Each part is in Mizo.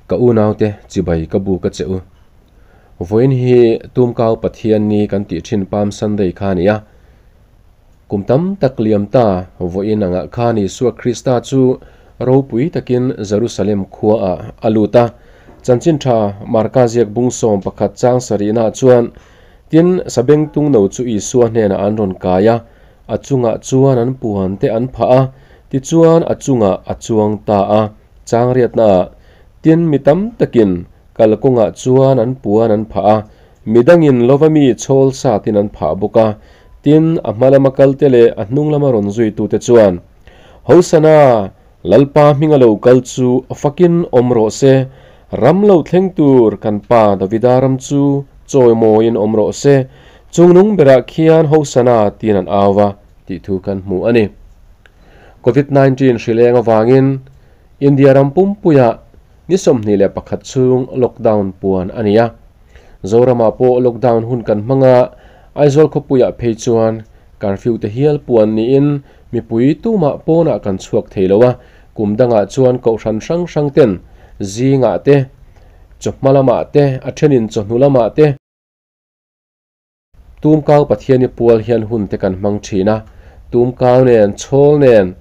Ka unaute chibai ka buk a che u. Vawiin hi Tumkau Pathian ni kan tih thin Palm Sunday kha a ni a. Kum tam tak liam ta vawiin angah khan Isua Krista chu ropui takin Jerusalem khuaah a lut a. Chanchin tha Marka ziak bung 11 chang sarihnaah chuan, Tin, sabengtung no chu Isua hnenah an rawn kai a, a chungah chuan an puan te an phah a, tichuan a chungah a chuang ta a. Chang riatnaah, Tin, mi tam takin kalkawngah chuan an puan an phah a, midangin lova mi chhawl satin an phah bawk a. Tin, a hma lama kalte leh a hnung lama rawn zuitute chuan, Hosana! Lalpa hminga lo kal chu fakin awm rawh se, ram lo thleng tur kan pa Davida ram chu chawimawiin awm rawh se, chungnung berah khian Hosana tiin an au va tih thu kan hmu a ni. Covid 19 hrileng avangin India ram pumpuiah ni 21 chhung lockdown puan a ni a. Zoramah pawh lockdown hun kan hmang a, Aizawl khawpuiah phei chuan curfew te hial puan niin Mipui tumah pawnah kan chhuak thei lo a, kum dangah chuan kohhran hrang hrang ten zingah te, chawhma lamah te, a thenin chawhnu lamah te, Tumkau Pathiani pual hian hun te kan hmang thin a, Tumkau nen, chhawl nen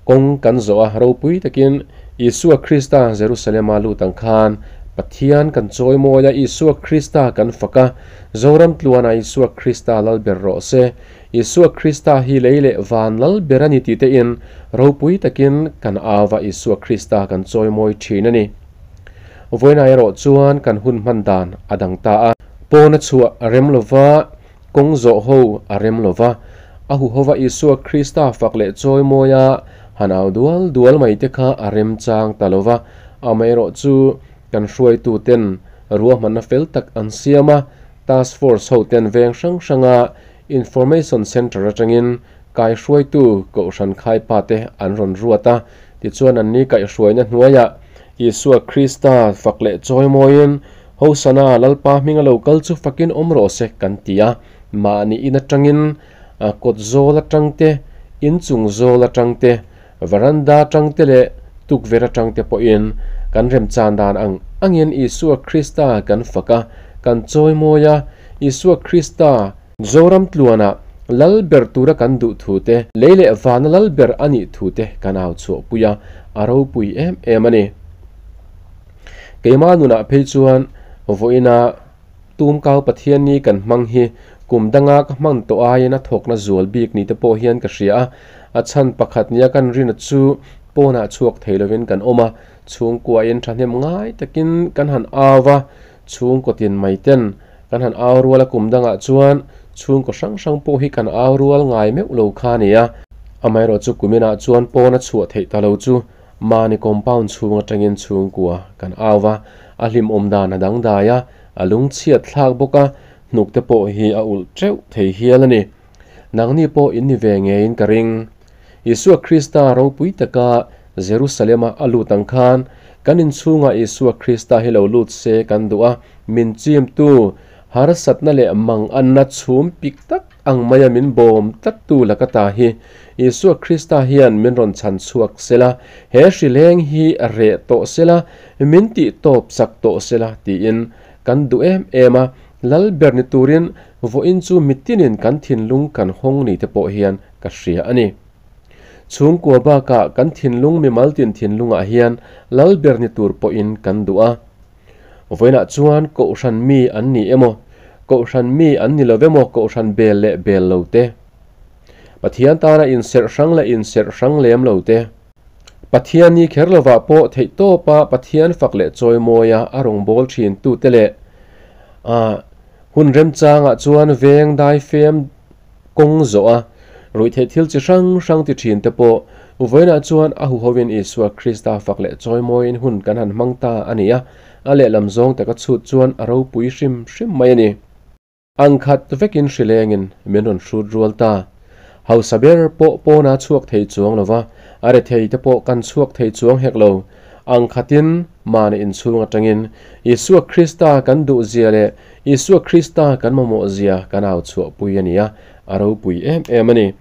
kawng kan zawh a, ropui takin Isua Krista Jerusalema lut ang khan Pathian kan chawimawi a, Isua Krista kan fak a, Zoram tluanah Isua Krista lalber rawh se. Isua Krista hi lei leh van lal ber a ni tih tein ropui takin kan au va Isua Krista kan chawimawi thin a ni. Vawiinah erawh chuan kan hun hman dan a dang ta a. Pawna chhuah a rem lo va, kawng zawh ho a rem lo va, a huhova Isua Krista fak leh chawimawi a han au dual dual mai te kha a rem chang ta lo va, amaherawh chu kan hruaituten ruahmanna fel tak an siam a, Task Force hoten veng hrang hranga Information Centre atangin kaihruaitu Kohhran Khaipa te an rawn ruat a, tichuan anni kaihhruaina hnuaiah Isua Krista fak leh chawimawiin Hosana Lalpa hminga lo kal chu fakin awm rawh se kan ti a, mahni in atangin kawt zawl atang te, inchung zawl atang te, veranda atang te leh tukverh atang te pawhin kan remchan dan ang angin Isua Krista kan fak a, kan chawimawi a, Isua Krista Zoram tluanah lal ber tura kan duh thu te, lei leh vana lal ber a nih thu te kan au chhuahpui a, a ropui em em a ni. Keimah nunah phei chuan vawiina Tumkau Pathian ni kan hmang hi kum danga ka hman tawh aiin a thawkna zual bik ni te pawh hian ka hria a, a chhan pakhat nia kan rina chu pawnah chhuak thei lovin kan awm a, chhungkuain thahnem ngai takin kan han au va, Chhungkaw tin mai ten kan han au rual a kum dangah chuan chhungkaw hrang hrang pawh hi kan au rual ngai meuh lo kha a ni a. Amaherawh chu kuminah chuan pawn a chhuah theih ta lo chu mahni compound chhung atangin chhungkua kan au va, a hlimawm dan a dangdai a, a lungchhiat thlak bawk a, hnuk te pawh hi a ulh teuh thei hial a ni. Nangni pawh in ni ve ngeiin ka ring. Isua Krista ropui taka Jerusalema a lut ang khan kan inchhungah Isua Krista hi lo lut se kan duh a, min chimtu, harsatna leh manganna chhum pik tak ang maia min bawm tlattu laka ta hi Isua Krista hian min rawn chhan chhuak sela, he hrileng hi reh tawh sela, min tih tawp sak tawh sela tiin kan duh em em a, Lal ber ni turin vawiin chu mitinin kan thinlung kan hawng ni te pawh hian ka hria a ni. Chhungkua bakah kan thinlung mimal tin thinlungah hian lal ber ni tur pawhin kan duh a. Vawiinah chuan Kohhran mi an ni emaw, Kohhran mi an ni lo emaw Kohhran bel leh bel lo te, Pathian tana inserh hrang leh inserh hrang lem lo te, Pathian ni kher lovah pawh theihtawpa Pathian fak leh chawimawia a rawngbâwl ṭhintute leh a hun remchangah chuan veng daifem kawng zawh a, ruihtheih thil chi hrang hrang ti thin te pawh vawiinah chuan a huhovin Isua Krista fak leh chawimawiin hun kan han hmang ta a ni a, a lehlam zawng taka chhut chuan a ropui hrim hrim mai a ni. Ang khat vekin hrilengin min rawn hrut rual ta. Hausa ber pawh pawna chhuak thei chuang lo va, a rethei te pawh kan chhuak thei chuang hek lo. Ang khatin mahni inchhung atangin Isua Krista kan duhzia leh Isua Krista kan mamawh zia kan au chhuahpui a ni a, a ropui em em a ni.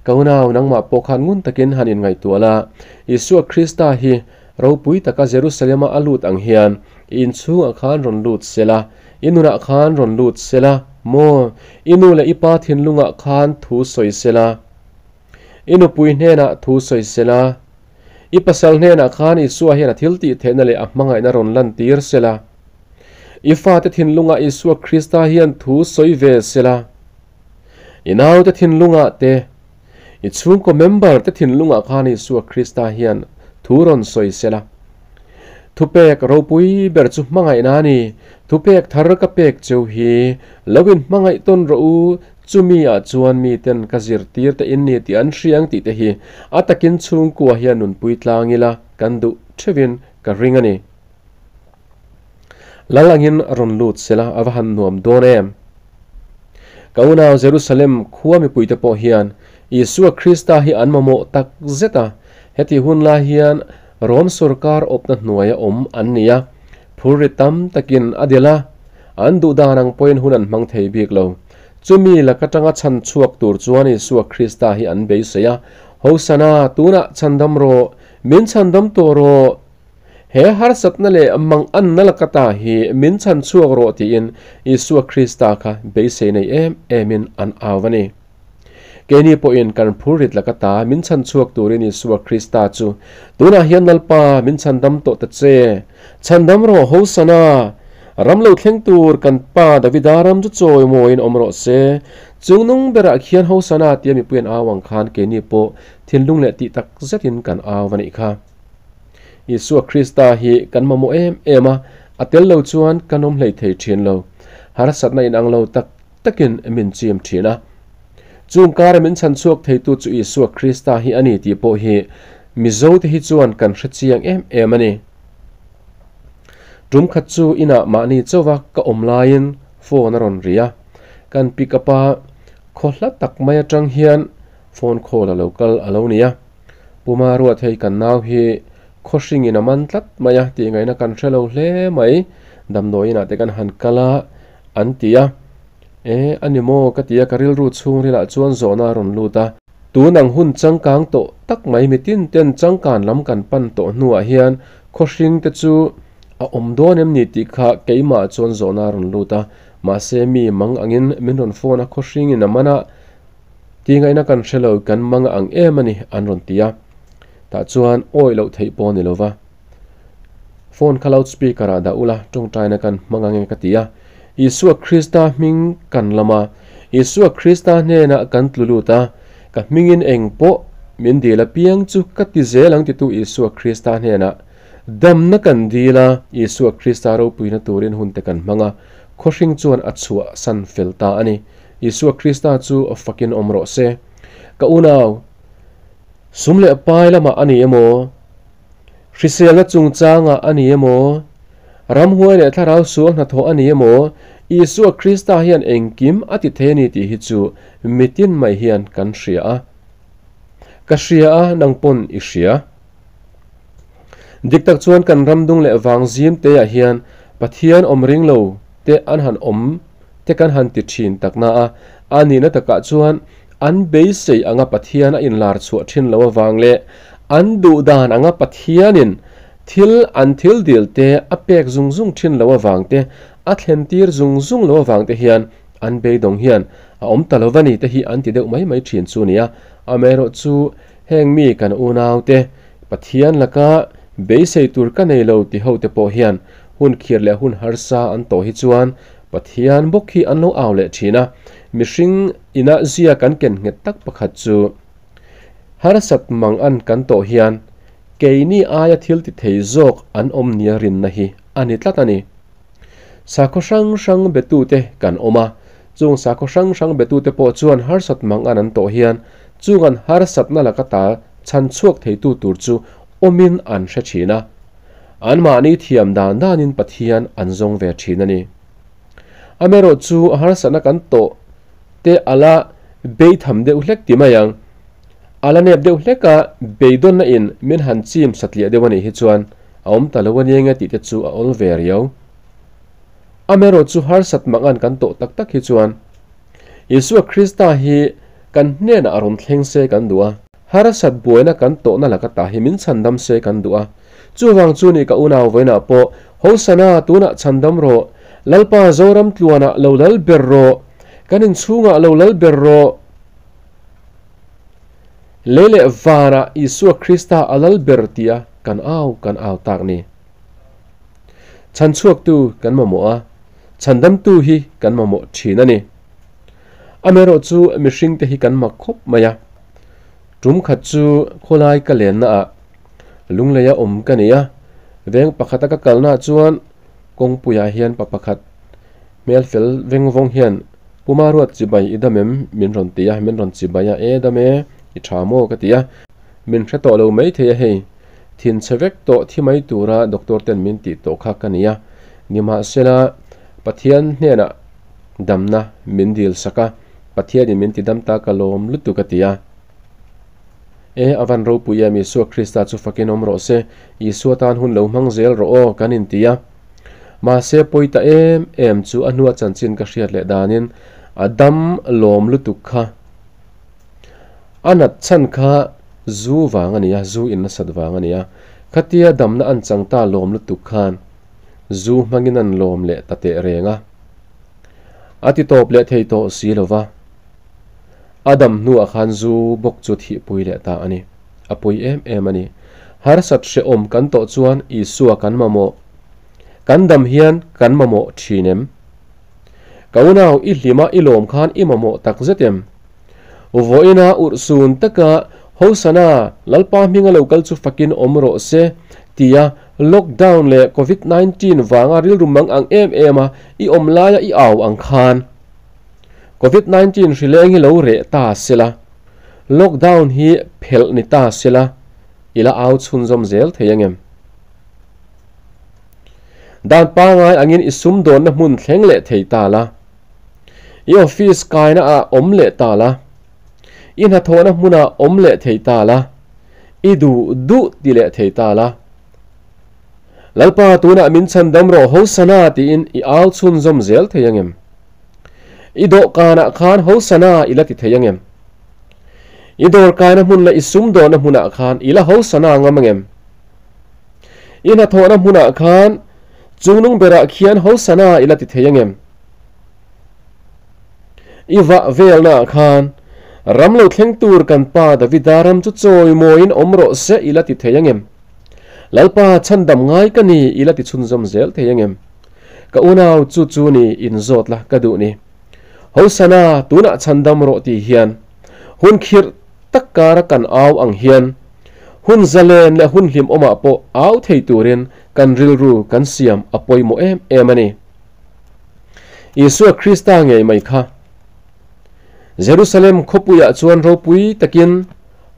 Ka unau, nangmah pawh khan ngun takin han inngaihtuah la, Isua Krista hi Ropui taka Jerusalema a lut ang hian i inchhungah khan rawn lut sela, i nunah khan rawn lut sela maw? I nu leh i pa thinlungah khan thu sawi sela, i nupui hnenah thu sawi sela, i pasal hnenah khan Isua hian a thil tih theihna leh a hmangaihna rawn lantir sela, i fate thinlungah Isua Krista hian thu sawi ve sela, i naute thinlungah te, I chhungkaw member te thinlungah khan Isua Krista hian thu rawn sawi sela. Thupek ropui ber chu hmangaihna a ni. Thupek thar ka pek cheu hi lo in hmangaih tawn rawh u, chumi ah chuan miten ka zirtir te in ni tih an hria ang tih te hi a takin chhungkua hian nunpui tlang ila kan duh theuhin ka ring a ni. Lal angin rawn lut sela a va han nuam dawn em? Ka unau Jerusalem khua mipuite pawh hian Isua Krista hi an mamawh tak zet a, heti hun lai hian Rom sorkar awpna hnuaia awm an ni a, phurrit tam takin a delh a, an duh dan ang pawhin hun an hmang thei bik lo. Chumi lak atanga chhan chhuak tur chuan Isua Krista hi an beisei a, Hosana, tunah chhandam rawh, min chhandam tawh rawh! He harsatna leh manganna laka ta hi min chhan chhuak rawh tiin Isua Krista kha beisei nei em emin an au a ni. Keini pawhin kan phurrit laka ta min chhan chhuak turin Isua Krista chu tunah hian Lalpa min chhandam tawh ta che, chhandam rawh Hosana! Ram lo thleng tur kan pa Davida ram chu chawimawiin awm rawh se, chungnung berah khian Hosana tia mipui an au ang khan keini pawh thinlung leh tih tak zetin kan au a nih kha. Isua Krista hi kan mamawh em em a, a tel lo chuan kan awm hlei thei thin lo. Harsatna inang lo tak takin min chim thin a. Chung kara min chhan chhuak theitu chu Isua Krista hi a ni tih pawh hi Mizote hi chuan kan hre chiang em em a ni. Tum khat chu inah mahni chauva ka awm laiin phone a rawn ri a, kan pick up a, khaw hla tak mai atang hian phone call a lo kal a lo ni a. Puma ruat hei kan nau hi khawhring in a man tlat mai a tih ngaihna kan hre lo hle mai, damdawi inah te kan han kal a an ti a, e a ni maw ka ti a ka rilru chhungril ah chuan zawhna a rawn lut a, tun ang hun changkang tawh tak mai mitin ten changkan lam kan pan tawh hnuah hian khawhring te chu a awm dawn em ni tih kha keimah chuan zawhna a rawn lut a, mahse mi mang angin min rawn phone a khawhring in a man a. Ti ngaihna kan hre lo, kan mang ang em a ni, an rawn ti a. Tah chuan awih loh theih pawh a ni lo va. Phone kha loudspeaker ah dah ula, tawngtaina kan hmang ang e ka ti a. Isua Krista hming kan lam a, Isua Krista hnenah kan tlu lut a, ka hmingin eng pawh min dil apiang chu ka ti zel ang titu Isua Krista hnenah damna kan dil a, Isua Krista ropuina turin hunte kan hmang a, khawhring chuan a chhuahsan fel ta a ni. Isua Krista chu fakin awm rawh se. Ka unau, sum leh pai lamah a ni emaw, hriselna chungchangah a ni emaw, ramhuai leh thlarau sual hnathawh a ni emaw, Isua Krista hian engkim a ti thei a ni tih hi chu mitin mai hian kan hria a. Ka hria a, nang pawn i hria. Dik tak chuan kan ramdung leh vang zim teah hian Pathian awm ring lo te an han awm te kan han ti thin tak na a, a nihna takah chuan an beisei anga Pathian a inlar chhuah thin lo avang leh an duh dan anga Pathianin thil an thil dil te a pek zung zung thin lo avang te, a thlen tir zung zung lo avang te hian an beidawng hian a awm ta lo va ni te hi an ti deuh mai mai thin chu nia. Amaherawhchu heng mi kan unau te Pathian laka beisei tur ka nei lo ti ho te pawh hian Hun khir leh hun harsa an tawh hi chuan Pathian bawk hi an lo au leh thin a, mihring ina zia kan ken nghet tak pakhat chu harsat mang an kan tawh hian keini aia thil ti thei zawk an awm nia rinna hi a ni tlat a ni. Sakhaw hrang hrang betute kan awm a, chung sakhaw hrang hrang betute pawh chuan harsat mang an an tawh hian chung an harsatna laka ta chhan chhuak theitu tur chu awmin an hre thin a. Anmahni thiam dan danin Pathian an zawng ve thin a ni. Amaherawh chu harsatna kan tawh te a la beitham deuh hlek ti mai ang. A la nep deuh hlek a, beidawnna in min han chim satliah deuh a nih hi chuan a awm ta lo a nia nge tih te chu a awl ve riau. Amaherawh chu harsat mangan kan tawh tak tak hi chuan Isua Krista hi kan hnenah a rawn thleng se kan duh a. Harsat buaina kan tawhna laka ta hi min chhandam se kan duh a. Chuvang chu ni ka unau vawiinah pawh Hosana tunah chhandam rawh, Lalpa Zoram tluanah lo lal ber rawh, kan inchhungah lo lal ber rawh. Lei leh vanah Isua Krista a lal ber tia kan au kan au tak ni. Chhanchhuaktu kan mamawh a, chhandamtu hi kan mamawh thin a ni. Amaherawh chu mihringte hi kan mak khawp mai a. Tum khat chu khawlai ka lennaah lungleia awm ka nei a, veng pakhata ka kalnaah chuan kawngpuiah hian pa pakhat hmel fel veng vawng hian Puma ruat chibai i dam em? min rawn ti a, min rawn chibai a, E dam e, i tha maw? ka ti a, min hre tawh lo mai thei a hei, thin chhe vek tawh thi mai tura doctor ten min tih tawh kha ka ni a, nimahsela Pathian hnenah damna min dil sak a, Pathianin min ti dam ta ka lawm lutuk a ti a. E, a van ropui em, Isua Krista chu fakin awm rawh se, Isua tan hun lo hmang zel rawh aw kan inti a. Mahse pawi ta em em chu a hnua chanchin ka hriat leh danin a dam lawm lutuk kha. A nat chhan kha zu vang a ni a, zu in nasat vang a ni a. Khatia damna an chang ta lawm lutuk khan zu hmangin an lawm leh ta teh reng a. A ti tawp leh thei tawh si lo va. A dam hnuah khan zu bawk chu thihpui leh ta a ni. A pui em em a ni. Harsat hrehawm kan tawh chuan Isua kan mamawh. Kan dam hian kan mamawh thin em? Ka unau i hlima i lawm khan i mamawh tak zet em? Vawiina urhsun taka Hosana, Lalpa hminga lo kal chu fakin awm rawh se, tia lockdown leh Covid 19 vanga rilru mang ang em em a i awm laia i au ang khan Covid 19 hrileng hi lo reh ta sela, lockdown hi phelh ni ta sela i la au chhunzawm zel thei angem? Dan pangai angin i sumdawnna hmun thleng leh thei ta la. I office kaina ah awm leh ta la. I hnathawhna hmunah awm leh thei ta la. I duh duh ti leh thei ta la. Lalpa tunah min chhandam rawh Hosana tiin i au chhunzawm zel thei angem? I dawhkanah khan Hosana i la ti thei angem? I dawrkaina hmun leh i sumdawnna hmunah khan i la Hosana ngam angem? I hnathawhna hmunah khan chungnung berah khian Hosana i la ti thei angem? I vah velnaah khan ram lo thleng tur kan pa Davida ram chu chawimawiin awm rawh se i la ti thei angem? Lalpa chhandam ngai ka ni i la ti chhunzawm zel thei angem? Ka unau chu chu ni inzawt la ka duh ni. Hosana tunah chhandam rawh tih hian hun khirh tak kara kan au ang hian hun zalen leh hun hlimawmah pawh au thei turin kan rilru kan siam a pawimawh em em a ni. Isua Krista ngei mai kha. Jerusalem khawpuiah chuan ropui takin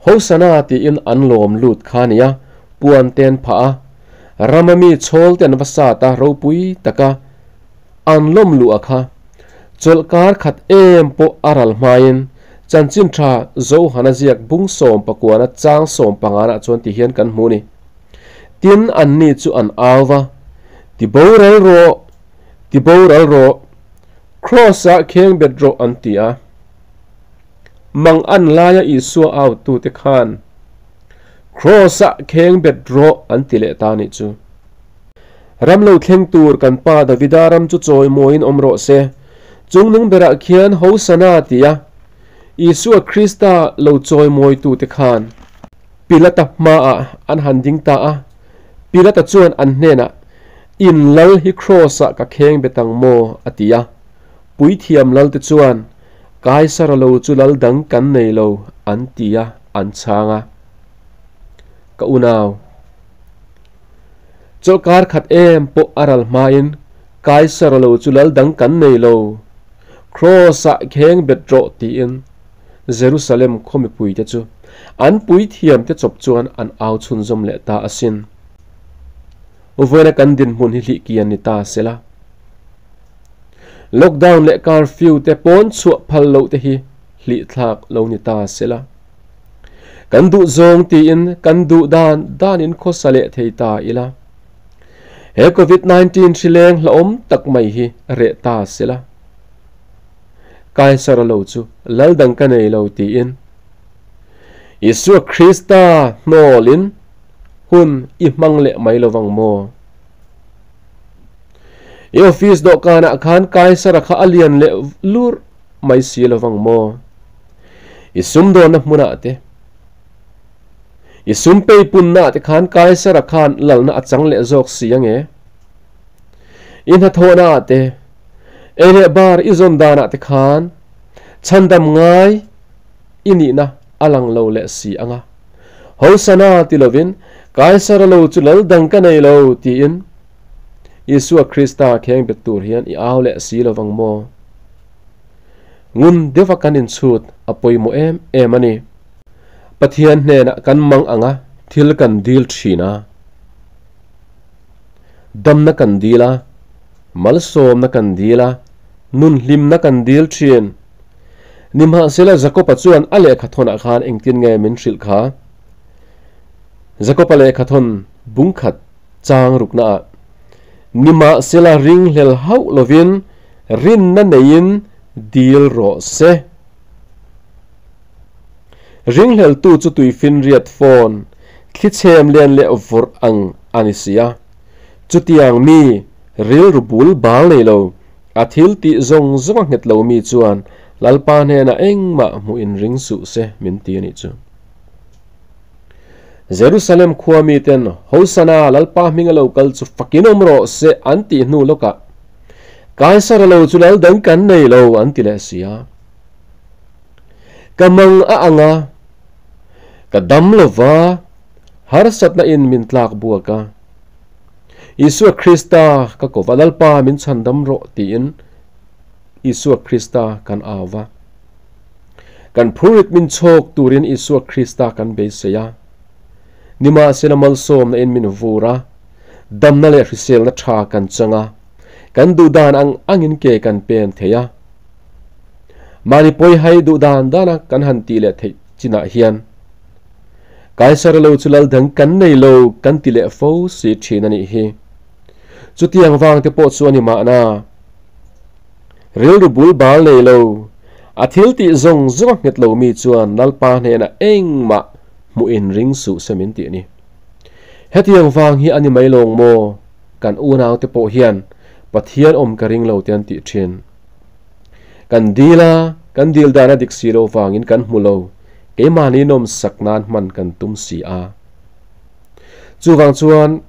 Hosana tiin an lawm lut kha nia, puan ten phah a, rama mi chhawl te an va sat a ropui taka an lawm luh a kha. Chawlhkar khat em pawh a ral hmain chanchin tha Johana ziak bung sawm pakuana chang sawm pangana chuan ti hian kan hmu ni. Tin anni chu an au va, Ti boral rawh! Ti boral rawh! Kraws-ah kheng bet rawh an ti a. Mang an laia Isua autute khan, Kraws-ah kheng bet rawh an ti leh ta nih chu. Ram lo thleng tur kan pa Davida ram chu chawimawiin awm rawh se. Chungnung berah khian Hosana ti a, Isua Krista lo chawimawitute khan. Pilata hmaah an han ding ta a, Pilata chuan an hnenah, In lal hi kraws-ah ka kheng bet ang maw? a ti a. Puithiam lalte chuan, Kaisara lo chu lal dang kan nei lo, an ti a, an chhang a. Ka unau, chawlhkar khat em pawh a ral hmain, Kaisara lo chu lal dang kan nei lo, kraws-ah kheng bet rawh, tiin Jerusalem khaw mipuite chu an puithiamte chawp chuan an au chhunzawm leh ta asin. Vawiina kan dinhmun hi hlih kian ni ta sela. Lockdown leh curfew te pawn chhuah phal loh te hi hlih thlak lo ni ta sela. Kan duh zawng tiin kan duh dan danin khawsa leh thei ta ila. He Covid 19 hrileng hlauhawm tak mai hi reh ta sela. Kaisara lo chu lal dang ka nei lo tiin Isua Krista hnawlin hun i hmang leh mai lovang maw? I office dawhkanah khan Kaisara kha a lian leh lur mai si lovang maw? I sumdawnna hmunah te, i sum peipunnaah te khan Kaisara khan lalna a chang leh zawk si ange? I hnathawhnaah te, ei leh bar i zawn danah te khan chhandam ngai i nihna a lang lo leh si anga. Hosana ti lovin Kaisara lo chu lal dang ka nei lo tiin Isua Krista kheng bet tur hian i au leh si lovang maw? Ngun deuha kan inchhut a pawimawh em em a ni. Pathian hnenah kan mang anga thil kan dil thin a. Damna kan dil a, malsawmna kan dil a, nun hlimna kan dil thin. Nimahsela Jakoba chuan a lehkhathawnah khan engtin nge min hrilh kha? Jakoba lehkhathawn bungkhat chang ruknaah, Nimahsela ringhlel hauh lovin rinna neiin dil rawh se. Ringhleltu chu tuifinriat phone thlichhem lian leh vawrh ang a ni si a. Chutiang mi rilru bul bal nei lo, a thil tih zawng zawng a nghet lo mi chuan Lalpa hnenah engmah hmuh in ring suh se min ti a nih chu. Jerusalem khua miten Hosana Lalpa hminga lo kal chu fakin awm rawh se an tih hnu lawkah Kaisara lo chu lal dang kan nei lo an ti leh si a. Ka mang a ang a, ka dam lo va, harsatna in min tlak buak a. Isua Krista ka ko va, Lalpa min chhandam rawh tiin Isua Krista kan au va. Kan phurit min chhawk turin Isua Krista kan beisei a. Nimahsela malsawmna in min vur a, damna leh hriselna tha kan chang a, kan duhdan ang angin ke kan pen thei a. Mahni pawi hai duh dan dana kan han tih leh theih chinah hian Kaisara lo chu lal dang kan nei lo kan ti leh fo si thin a nih hi. Chutiang vang te pawh chu a ni mahna. Rilru bul bal nei lo, a thil tih zawng zawng a nghet lo mi chuan Lalpa hnenah engmah hmuh in ring suh se min tih a ni. Hetiang vang hi a ni mai lawng maw? Kan unaute pawh hian Pathian awm ka ring lo te an tih thin. Kan dil a, kan dil dan a dik si lo vangin kan hmu lo, keimahni nawmsak nan hman kan tum si a. Chuvang chuan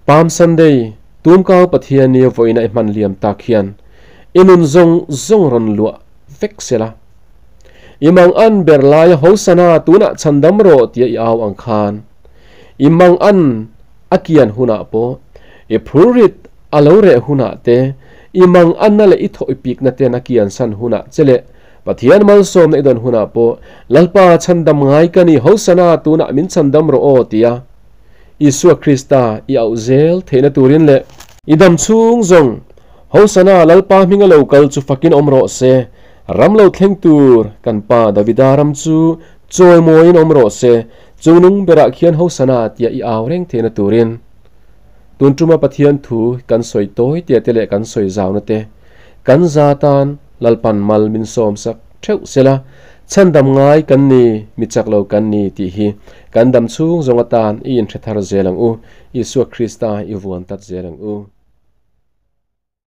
Palm Sunday, Tumkau Pathian ni vawiin a i hman liam tak hian i nun zawng zawng rawn luah vek sela. I mang an ber laia Hosana tunah chhandam rawh tia i au ang khan i mang an a kian hunah pawh i phurrit A lo reh hunah te, i mang anna leh i thawh i pikna ten a kiansan hunah che leh Pathian malsawmna i dawn hunah pawh, Lalpa chhandam ngai ka ni, Hosana tunah min chhandam rawh aw tia Isua Krista i auh zel theihna turin leh i dam chhung zawng Hosana Lalpa hminga lo kal chu fakin awm rawh se, ram lo thleng tur kan pa Davida ram chu chawimawiin awm rawh se, chungnung berah khian Hosana tia i au reng theihna turin. Tun tuma Pathian thu kan sawi tawi tia te leh kan sawi zauna te kan za tan Lalpan mal min sawm sak theuh sela, chhandam ngai kan ni, mi chak lo kan ni tih hi kan dam chhung zawng atan i inhre thar zel ang u, Isua Krista i vuan tat zel ang u.